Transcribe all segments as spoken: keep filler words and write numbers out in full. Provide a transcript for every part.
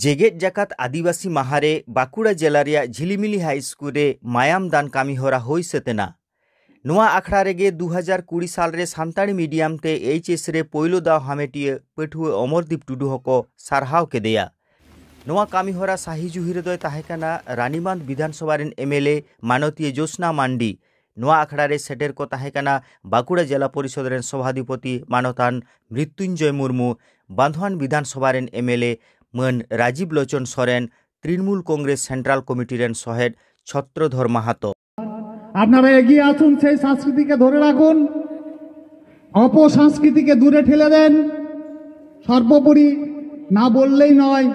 ᱡᱮᱜᱮᱛ ᱡᱟᱠᱟᱛ ᱟᱹᱫᱤᱵᱟᱹᱥᱤ ᱢᱟᱦᱟ ᱨᱮ ᱵᱟᱸᱠᱩᱲᱟ ᱡᱮᱞᱟ ᱨᱮᱭᱟᱜ ᱡᱷᱤᱞᱤᱢᱤᱞᱤ ᱦᱟᱭ ᱥᱠᱩᱞ ᱨᱮ ᱢᱟᱭᱟᱢ ᱫᱟᱱ ᱠᱟᱹᱢᱤ ᱦᱚᱨᱟ ᱦᱩᱭ ᱥᱟᱹᱛ ᱮᱱᱟ᱾ ᱱᱚᱣᱟ ᱟᱠᱷᱲᱟ ᱨᱮᱜᱮ ᱫᱩ ᱦᱟᱡᱟᱨ ᱠᱩᱲᱤ ᱥᱟᱞ ᱨᱮ ᱥᱟᱱᱛᱟᱲᱤ ᱢᱤᱰᱤᱭᱟᱢ ᱛᱮ ᱮᱭᱤᱪ ᱮᱥ ᱨᱮ ᱯᱳᱭᱞᱳ ᱫᱟᱣ ᱦᱟᱢᱮᱴᱤᱭᱟᱹ ᱯᱟᱹᱴᱷᱩᱣᱟᱹ ᱚᱢᱚᱨᱫᱤᱯ ᱴᱩᱰᱩ ᱦᱚᱸᱠᱚ ᱥᱟᱨᱦᱟᱣ ᱠᱮᱫᱮᱭᱟ᱾ ᱱᱚᱣᱟ ᱠᱟᱹᱢᱤ ᱦᱚᱨᱟ ᱥᱟᱹᱦᱤ ᱡᱩᱦᱤ ᱨᱮᱫᱚᱭ ᱛᱟᱦᱮᱸ ᱠᱟᱱᱟ ᱨᱟᱱᱤᱵᱟᱸᱫᱷ ᱵᱤᱫᱷᱟᱱ ᱥᱚᱵᱷᱟ ᱨᱮᱱ ᱮᱢ ᱮᱞ ᱮ ᱢᱟᱱᱚᱛᱤᱭᱟᱹ ᱡᱳᱥᱱᱟ ᱢᱟᱱᱰᱤ᱾ ᱱᱚᱣᱟ ᱟᱠᱷᱲᱟ ᱨᱮ ᱥᱮᱴᱮᱨ ᱠᱚ ᱛᱟᱦᱮᱸ ᱠᱟᱱᱟ ᱵᱟᱸᱠᱩᱲᱟ ᱡᱮᱞᱟ ᱯᱚᱨᱤᱥᱚᱫᱽ ᱨᱮᱱ ᱥᱚᱵᱷᱟᱫᱷᱤᱯᱚᱛᱤ ᱢᱟᱱᱚᱛᱟᱱ ᱢᱨᱤᱛᱭᱩᱧᱡᱚᱭ ᱢᱩᱨᱢᱩ, ᱵᱟᱸᱫᱷᱣᱟᱱ ᱵᱤᱫᱷᱟᱱ ᱥᱚᱵᱷᱟ ᱨᱮᱱ ᱮᱢ ᱮᱞ ᱮ ᱢᱟᱹᱱ Rajiv lotion Soren, Trinamool Congress central committee ᱨᱮᱱ ᱥᱚᱦᱮᱫ ᱪᱷᱚᱛᱨᱚᱫᱷᱚᱨ ᱢᱟᱦᱟᱛᱚ᱾ আপনারা এগিয়ে আসুন, সেই সংস্কৃতিকে ধরে রাখুন। অপসংস্কৃতিকে দূরে ঠেলে দেন। সর্বোপরি না বললেই নয়,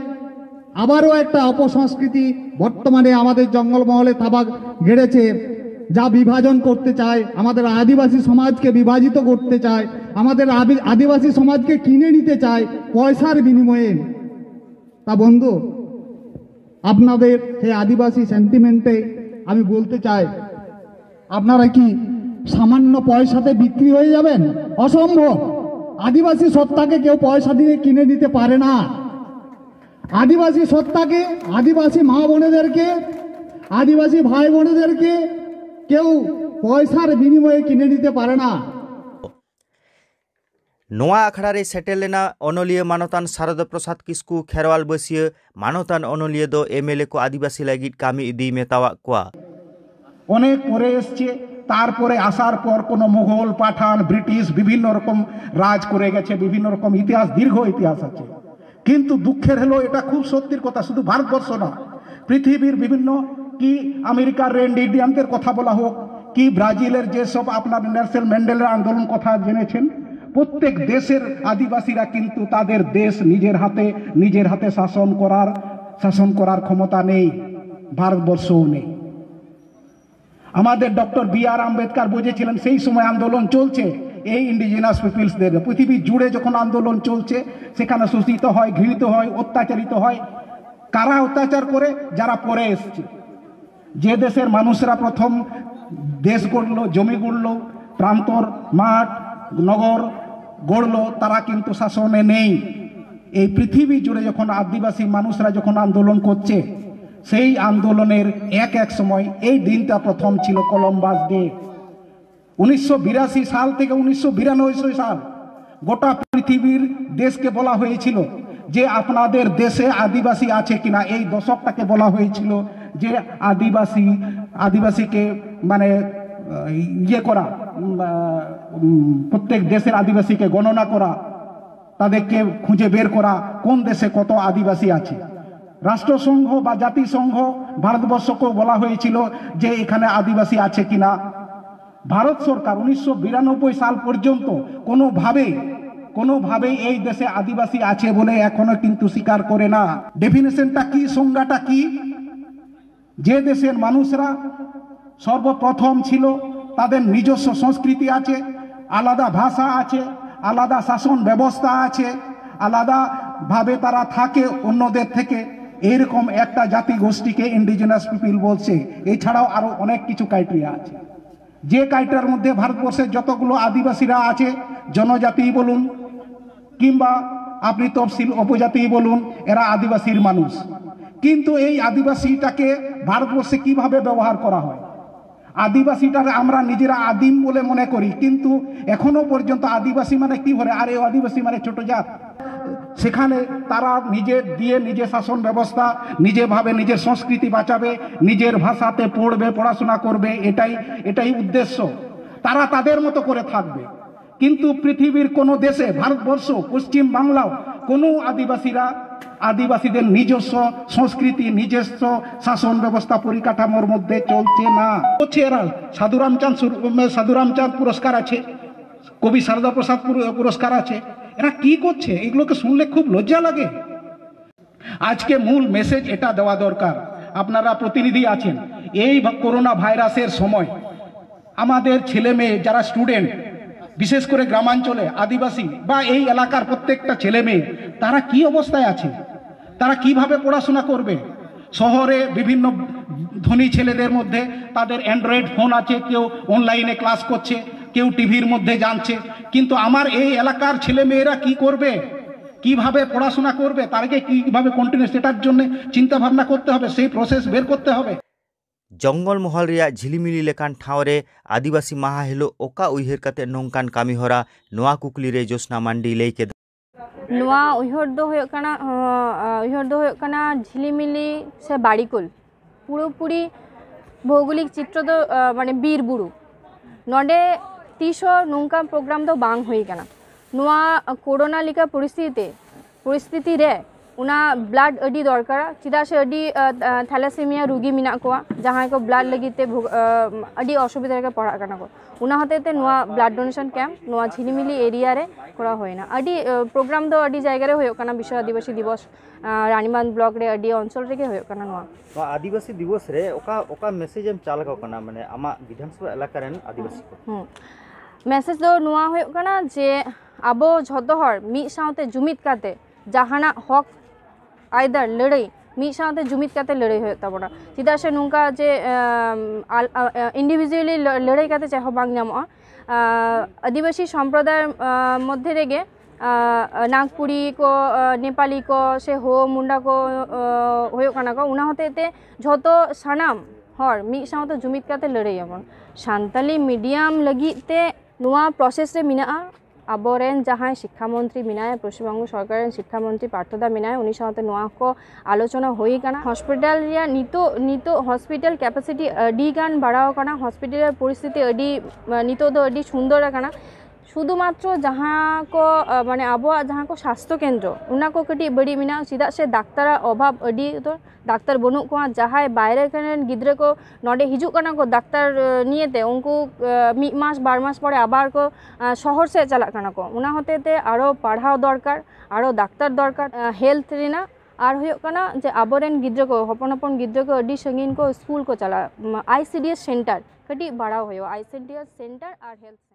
আবারও একটা অপসংস্কৃতি বর্তমানে আমাদের জঙ্গলমহলে থাবা গেড়েছে, যা বিভাজন করতে চায়, আমাদের আদিবাসী সমাজকে বিভাজিত করতে চায়, আমাদের আবি- আদিবাসী সমাজকে কিনে নিতে চায় পয়সার বিনিময়ে। তা বন্ধু, আপনাদের সেই আদিবাসী সেন্টিমেন্টে আমি বলতে চাই, আপনারা কি সামান্য পয়সাতে বিক্রি হয়ে যাবেন? অসম্ভব। আদিবাসী সত্তাকে কেউ পয়সা দিয়ে কিনে নিতে পারে না। আদিবাসী সত্তাকে, আদিবাসী মা বোনেদেরকে, আদিবাসী ভাই বোনেদেরকে কেউ পয়সার বিনিময়ে কিনে নিতে পারে না। ᱱᱚᱣᱟ ᱟᱠᱷᱲᱟ ᱨᱮ ᱥᱮᱴᱮᱨ ᱞᱮᱱᱟ ᱚᱱᱚᱞᱤᱭᱟᱹ ᱢᱟᱱᱚᱛᱟᱱ ᱥᱟᱨᱚᱫᱟ ᱯᱨᱚᱥᱟᱫᱽ ᱠᱤᱥᱠᱩ, ᱠᱷᱮᱨᱣᱟᱞ ᱵᱟᱹᱥᱭᱟᱹ᱾ ᱢᱟᱱᱚᱛᱟᱱ ᱚᱱᱚᱞᱤᱭᱟᱹ ᱫᱚ ᱮᱢ ᱮᱞ ᱮ ᱠᱚ ᱟᱹᱫᱤᱵᱟᱹᱥᱤ ᱞᱟᱹᱜᱤᱫ ᱠᱟᱹᱢᱤ ᱤᱫᱤᱭ ᱢᱮᱛᱟᱣᱟᱫ ᱠᱚᱣᱟ᱾ অনেক পরে এসছে। তারপরে আসার পর কোনো মোগল, পাঠান, ব্রিটিশ, বিভিন্ন রকম রাজ করে গেছে, বিভিন্ন রকম ইতিহাস, দীর্ঘ ইতিহাস আছে। কিন্তু দুঃখের হলো, এটা খুব সত্যির কথা, শুধু ভারতবর্ষ না, পৃথিবীর বিভিন্ন, কি আমেরিকার রেন্ড ইন্ডিয়ানদের কথা বলা হোক, কি ব্রাজিলের যেসব আপনার নেলসন ম্যান্ডেলার আন্দোলন কথা জেনেছেন, প্রত্যেক দেশের আদিবাসীরা কিন্তু তাদের দেশ নিজের হাতে, নিজের হাতে শাসন করার, শাসন করার ক্ষমতা নেই, ভারতবর্ষও নেই। আমাদের ডক্টর বি আর আম্বেদকর বুঝেছিলেন, সেই সময় আন্দোলন চলছে এই ইন্ডিজিনাস পিপলসদের, পৃথিবী জুড়ে যখন আন্দোলন চলছে, সেখানে শোষিত হয়, ঘৃণিত হয়, অত্যাচারিত হয়। কারা অত্যাচার করে? যারা পরে এসছে। যে দেশের মানুষরা প্রথম দেশ গড়লো, জমি গড়লো, প্রান্তর, মাঠ, নগর গড়লো, তারা কিন্তু শাসনে নেই। এই পৃথিবী জুড়ে যখন আদিবাসী মানুষরা যখন আন্দোলন করছে, সেই আন্দোলনের এক এক সময় এই দিনটা প্রথম ছিল কলম্বাস ডে। উনিশশো বিরাশি সাল থেকে উনিশশো বিরানব্বই সাল গোটা পৃথিবীর দেশকে বলা হয়েছিল যে আপনাদের দেশে আদিবাসী আছে কিনা। এই দশকটাকে বলা হয়েছিল যে আদিবাসী, আদিবাসীকে মানে আহ, ইয়ে করা, উম, আহ, উম, প্রত্যেক দেশের আদিবাসীকে গণনা করা, তাদেরকে খুঁজে বের করা কোন দেশে কত আদিবাসী আছে। রাষ্ট্রসংঘ বা জাতিসংঘ, ভারতবর্ষকেও বলা হয়েছিল যে এখানে আদিবাসী আছে কিনা। ভারত সরকার উনিশশো বিরানব্বই সাল পর্যন্ত কোনোভাবেই কোনোভাবেই এই দেশে আদিবাসী আছে বলে এখনো কিন্তু স্বীকার করে না। ডেফিনেশনটা কি, সংজ্ঞাটা কি? যে দেশের মানুষরা সর্বপ্রথম ছিল, তাদের নিজস্ব সংস্কৃতি আছে, আলাদা ভাষা আছে, আলাদা শাসন ব্যবস্থা আছে, আলাদাভাবে তারা থাকে অন্যদের থেকে, এইরকম একটা জাতিগোষ্ঠীকে ইন্ডিজিনাস পিপল বলছে। এছাড়াও আরো অনেক কিছু ক্রাইটেরিয়া আছে। যে ক্রাইটেরিয়ার মধ্যে ভারতবর্ষের যতগুলো আদিবাসীরা আছে, জনজাতি বলুন কিংবা আপনি তফসিল উপজাতি বলুন, এরা আদিবাসীর মানুষ। কিন্তু এই আদিবাসীটাকে ভারতবর্ষে কিভাবে ব্যবহার করা হয়? আদিবাসীটাকে আমরা নিজেরা আদিম বলে মনে করি, কিন্তু এখনো পর্যন্ত আদিবাসী মানে কি বলে, আরে আদিবাসী মানে ছোট জাত। সেখানে তারা নিজের দিয়ে নিজে শাসন ব্যবস্থা, নিজে ভাবে নিজের সংস্কৃতি বাঁচাবে, নিজের ভাষাতে পড়বে, পড়াশোনা করবে, এটাই এটাই উদ্দেশ্য। তারা তাদের মতো করে থাকবে। কিন্তু পৃথিবীর কোনো দেশে, ভারতবর্ষ, পশ্চিম বাংলাও কোনো আদিবাসীরা আদিবাসীদের নিজস্ব সংস্কৃতি, নিজস্ব শাসন ব্যবস্থা পরিকাঠামোর মধ্যে চলছে না। হচ্ছে এরা সাধু রামচাঁদ সুর-, উম, সাধু রামচাঁদ পুরস্কার আছে, কবি সারদা প্রসাদ পুর-, পুরস্কার আছে। এরা কি করছে? এগুলোকে শুনলে খুব লজ্জা লাগে। আজকে মূল মেসেজ এটা দেওয়া দরকার, আপনারা প্রতিনিধি আছেন, এই ভা-, করোনা ভাইরাসের সময় আমাদের ছেলে মেয়ে যারা স্টুডেন্ট, বিশেষ করে গ্রামাঞ্চলে আদিবাসী বা এই এলাকার প্রত্যেকটা ছেলে মেয়ে, তারা কি অবস্থায় আছে, তারা কিভাবে পড়াশোনা করবে? শহরে বিভিন্ন ধনী ছেলেদের মধ্যে তাদের অ্যান্ড্রয়েড ফোন আছে, কেউ অনলাইনে ক্লাস করছে, কেউ টিভির মধ্যে জানছে, কিন্তু আমার এই এলাকার ছেলে মেয়েরা কি করবে? কিভাবে পড়াশোনা করবে, তার আগে কিভাবে কন্টিনিউয়াস, সেটার জন্য চিন্তা ভাবনা করতে হবে, সেই প্রসেস বের করতে হবে। ᱡᱚᱝᱜᱚᱞ ᱢᱚᱦᱚᱞ ᱨᱮᱭᱟᱜ ᱡᱷᱤᱞᱤᱢᱤᱞᱤ ᱞᱮᱠᱟᱱ ᱴᱷᱟᱶ ᱨᱮ ᱟᱹᱫᱤᱵᱟᱹᱥᱤ ᱢᱟᱦᱟ ᱦᱤᱞᱳᱜ ᱚᱠᱟ ᱩᱭᱦᱟᱹᱨ ᱠᱟᱛᱮ ᱱᱚᱝᱠᱟᱱ ᱠᱟᱹᱢᱤᱦᱚᱨᱟ? ᱱᱚᱣᱟ ᱠᱩᱠᱞᱤ ᱨᱮ ᱡᱳᱥᱱᱟ ᱢᱟᱱᱰᱤ ᱞᱟᱹᱭ ᱠᱮᱫᱟ᱾ ᱱᱚᱣᱟ ᱩᱭᱦᱟᱹᱨ ᱫᱚ ᱦᱩᱭᱩᱜ ᱠᱟᱱᱟ, ᱟᱸ, ᱩᱭᱦᱟᱹᱨ ᱫᱚ ᱦᱩᱭᱩᱜ ᱠᱟᱱᱟ ᱡᱷᱤᱞᱤᱢᱤᱞᱤ ᱥᱮ ᱵᱟᱲᱤᱠᱩᱞ ᱯᱩᱨᱟᱹᱯᱩᱨᱤ ᱵᱷᱳᱜᱳᱞᱤᱠ ᱪᱤᱛᱨᱚ ᱫᱚ, ᱟᱸ, ᱢᱟᱱᱮ ᱵᱤᱨ ᱵᱩᱨᱩ᱾ ᱱᱚᱰᱮ ᱛᱤᱥ ᱦᱚᱸ ᱱᱚᱝᱠᱟᱱ ᱯᱨᱳᱜᱨᱟᱢ ᱫᱚ ᱵᱟᱝ ᱦᱩᱭ ᱠᱟᱱᱟ᱾ ᱱᱚᱣᱟ ᱠᱳᱨᱳᱱᱟ ᱞᱮᱠᱟ ᱯᱚᱨᱤᱥᱛᱷᱤᱛᱤ ᱯᱚᱨᱤᱥᱛᱷᱤᱛᱤ ᱨᱮ ᱚᱱᱟ ᱵᱞᱟᱰ ᱟᱹᱰᱤ ᱫᱚᱨᱠᱟᱨᱟ, ᱪᱮᱫᱟᱜ ᱥᱮ ᱟᱹᱰᱤ ᱛᱷᱟᱞᱟᱥᱮᱢᱤᱭᱟ ᱨᱩᱜᱤ ᱢᱮᱱᱟᱜ ᱠᱚᱣᱟ, ᱡᱟᱦᱟᱸᱭ ᱠᱚ ᱵᱞᱟᱰ ᱞᱟᱹᱜᱤᱫ ᱛᱮ ᱵᱷᱩᱜ- ᱟᱹᱰᱤ ᱚᱥᱩᱵᱤᱫᱷᱟ ᱨᱮᱠᱚ ᱯᱟᱲᱟᱜ ᱠᱟᱱᱟ ᱠᱚ᱾ ᱚᱱᱟ ᱦᱚᱛᱮᱡ ᱛᱮ ᱱᱚᱣᱟ ᱵᱞᱟᱰ ᱰᱳᱱᱮᱥᱚᱱ ᱠᱮᱢᱯ ᱱᱚᱣᱟ ᱡᱷᱤᱞᱤᱢᱤᱞᱤ ᱮᱨᱤᱭᱟ ᱨᱮ ᱠᱚᱨᱟᱣ ᱦᱩᱭᱱᱟ᱾ ᱟᱹᱰᱤ ᱯᱨᱳᱜᱨᱟᱢ ᱫᱚ ᱟᱹᱰᱤ ᱡᱟᱭᱜᱟ ᱨᱮ ᱦᱩᱭᱩᱜ ᱠᱟᱱᱟ, ᱵᱤᱥᱥᱚ ᱟᱹᱫᱤᱵᱟᱹᱥᱤ ᱫᱤᱵᱚᱥ, ᱨᱟᱱᱤᱵᱟᱸᱫᱷ ᱵᱞᱚᱠ ᱨᱮ ᱟᱹᱰᱤ ᱚᱧᱪᱚᱞ ᱨᱮᱜᱮ ᱦᱩᱭᱩᱜ ᱠᱟᱱᱟ᱾ ᱱᱚᱣᱟ ᱱᱚᱣᱟ ᱟᱹᱫᱤᱵᱟᱹᱥᱤ ᱫᱤᱵᱚᱥ ᱨᱮ ᱚᱠᱟ ᱚᱠᱟ ᱢᱮᱥᱮᱡᱽ ᱮᱢ ᱪᱟᱞ ᱟᱠᱚ ᱠᱟᱱᱟ, ᱢᱟᱱᱮ ᱟᱢᱟᱜ ᱵᱤᱫᱷᱟᱱᱥᱚᱵᱷᱟ ᱮᱞᱟᱠᱟ ᱨᱮᱱ ᱟᱹᱫᱤᱵᱟᱹᱥᱤ ᱠᱚ? ᱦᱩᱸ᱾ ᱢᱮᱥᱮᱡᱽ ᱫᱚ ᱱᱚᱣᱟ ᱦᱩᱭᱩᱜ ᱠᱟᱱᱟ ᱡᱮ ᱟᱵᱚ ᱡᱷᱚᱛᱚ ᱦᱚᱲ ᱢᱤᱫ ᱥᱟᱶᱛᱮ ᱡᱩᱢᱤᱫ ᱠᱟᱛᱮ ᱡᱟᱦᱟᱱᱟᱜ ᱦᱚᱠ ᱟᱭᱫᱟᱨ ᱞᱟᱹᱲᱦᱟᱹᱭ ᱢᱤᱫ ᱥᱟᱶᱛᱮ ᱡᱩᱢᱤᱫ ᱠᱟᱛᱮ ᱞᱟᱹᱲᱦᱟᱹᱭ ᱦᱩᱭᱩᱜ ᱛᱟᱵᱚᱱᱟ᱾ ᱪᱮᱫᱟᱜ ᱥᱮ ᱱᱚᱝᱠᱟ ᱡᱮ ᱤᱱᱰᱤᱵᱷᱤᱡᱩᱣᱟᱞᱤ ᱞᱟᱹᱲᱦᱟᱹᱭ ᱠᱟᱛᱮ ᱪᱮᱫ ᱦᱚᱸ ᱵᱟᱝ ᱧᱟᱢᱚᱜᱼᱟ᱾ ᱟᱹᱫᱤᱵᱟᱹᱥᱤ ᱥᱚᱢᱯᱨᱚᱫᱟᱭ ᱢᱚᱫᱽᱫᱷᱮ ᱨᱮᱜᱮ ᱱᱟᱜᱽᱯᱩᱨᱤ ᱠᱚ, ᱱᱮᱯᱟᱞᱤ ᱠᱚ ᱥᱮ ᱦᱳ ᱢᱩᱱᱰᱟ ᱠᱚ ᱦᱩᱭᱩᱜ ᱠᱟᱱᱟ ᱠᱚ᱾ ᱚᱱᱟ ᱦᱚᱛᱮᱡ ᱛᱮ ᱡᱷᱚᱛᱚ ᱥᱟᱱᱟᱢ ᱦᱚᱲ ᱢᱤᱫ ᱥᱟᱶᱛᱮ ᱡᱩᱢᱤᱫ ᱠᱟᱛᱮ ᱞᱟᱹᱲᱦᱟᱹᱭ ᱟᱵᱚᱱ᱾ ᱥᱟᱱᱛᱟᱞᱤ ᱢᱤᱰᱤᱭᱟᱢ ᱞᱟᱹᱜᱤᱫ ᱛᱮ ᱱᱚᱣᱟ ᱯᱨᱚᱥᱮᱥ ᱨᱮ ᱢᱮᱱᱟᱜᱼᱟ᱾ ᱟᱵᱚᱨᱮᱱ ᱡᱟᱦᱟᱸᱭ ᱥᱤᱠᱠᱷᱟ ᱢᱚᱱᱛᱨᱤ ᱢᱮᱱᱟᱭᱟ, ᱯᱚᱥᱪᱤᱢᱵᱚᱝᱜᱚ ᱥᱚᱨᱠᱟᱨ ᱨᱮᱱ ᱥᱤᱠᱠᱷᱟ ᱢᱚᱱᱛᱨᱤ ᱯᱟᱨᱛᱷᱚ ᱫᱟ ᱢᱮᱱᱟᱭᱟ, ᱩᱱᱤ ᱥᱟᱶᱛᱮ ᱱᱚᱣᱟ ᱠᱚ ᱟᱞᱳᱪᱚᱱᱟ ᱦᱩᱭ ᱟᱠᱟᱱᱟ᱾ ᱦᱚᱥᱯᱤᱴᱟᱞ ᱨᱮᱭᱟᱜ ᱱᱤᱛᱚᱜ, ᱱᱤᱛᱚᱜ ᱦᱚᱥᱯᱤᱴᱟᱞ ᱠᱮᱯᱟᱥᱤᱴᱤ ᱟᱹᱰᱤ ᱜᱟᱱ ᱵᱟᱲᱟᱣ ᱟᱠᱟᱱᱟ᱾ ᱦᱚᱥᱯᱤᱴᱟᱞ ᱨᱮᱭᱟᱜ ᱯᱚᱨᱤᱥᱛᱷᱤᱛᱤ ᱟᱹᱰᱤ, ᱱᱤᱛᱚᱜ ᱫᱚ ᱟᱹᱰᱤ ᱥᱩᱱᱫᱚᱨ ᱟᱠᱟᱱᱟ᱾ ᱥᱩᱫᱷᱩ ᱢᱟᱛᱨᱚ ᱡᱟᱦᱟᱸ ᱠᱚ, ᱢᱟᱱᱮ ᱟᱵᱚᱣᱟᱜ ᱡᱟᱦᱟᱸ ᱠᱚ ᱥᱟᱥᱛᱷᱚ ᱠᱮᱱᱫᱨᱚ, ᱚᱱᱟ ᱠᱚ ᱠᱟᱹᱴᱤᱡ ᱵᱟᱹᱲᱤᱡ ᱢᱮᱱᱟᱜᱼᱟ, ᱪᱮᱫᱟᱜ ᱥᱮ ᱰᱟᱠᱛᱟᱨᱟᱜ ᱚᱵᱷᱟᱵ ᱟᱹᱰᱤ ᱩᱛᱟᱹᱨ᱾ ᱰᱟᱠᱛᱟᱨ ᱵᱟᱹᱱᱩᱜ ᱠᱚᱣᱟ, ᱡᱟᱦᱟᱸᱭ ᱵᱟᱭᱨᱮ ᱨᱮᱱ ᱜᱤᱫᱽᱨᱟᱹ ᱠᱚ ᱱᱚᱰᱮ ᱦᱤᱡᱩᱜ ᱠᱟᱱᱟ ᱠᱚ ᱰᱟᱠᱛᱟᱨ, ᱮ, ᱱᱤᱭᱮᱛᱮ, ᱩᱱᱠᱩ, ᱮ, ᱢᱤᱫ ᱢᱟᱥ ᱵᱟᱨ ᱢᱟᱥ ᱯᱚᱨᱮ ᱟᱵᱟᱨ ᱠᱚ, ᱮ, ᱥᱚᱦᱚᱨ ᱥᱮᱫ ᱪᱟᱞᱟᱜ ᱠᱟᱱᱟ ᱠᱚ᱾ ᱚᱱᱟ ᱦᱚᱛᱮ ᱛᱮ ᱟᱨᱚ ᱯᱟᱲᱦᱟᱣ ᱫᱚᱨᱠᱟᱨ, ᱟᱨᱚ ᱰᱟᱠᱛᱟᱨ ᱫᱚᱨᱠᱟᱨ, ᱮ, ᱦᱮᱞᱛᱷ ᱨᱮᱱᱟᱜ᱾ ᱟᱨ ᱦᱩᱭᱩᱜ ᱠᱟᱱᱟ ᱡᱮ ᱟᱵᱚᱨᱮᱱ ᱜᱤᱫᱽᱨᱟᱹ ᱠᱚ, ᱦᱚᱯᱚᱱ ᱦᱚᱯᱚᱱ ᱜᱤᱫᱽᱨᱟᱹ ᱠᱚ ᱟᱹᱰᱤ ᱥᱟᱺᱜᱤᱧ ᱠᱚ ᱥᱠᱩᱞ ᱠᱚ ᱪᱟᱞᱟᱜ, ᱟᱭ ᱥᱤ ᱰᱤ ᱮᱥ ᱥᱮᱱᱴᱟᱨ ᱠᱟᱹᱴᱤᱡ ᱵᱟᱲᱟᱣ ᱦᱩᱭᱩᱜᱼᱟ, ᱟᱭ ᱥᱤ ᱰᱤ ᱮᱥ ᱥᱮᱱᱴᱟᱨ ᱟᱨ ᱦᱮᱞᱛᱷ ᱥᱮᱱᱴᱟᱨ᱾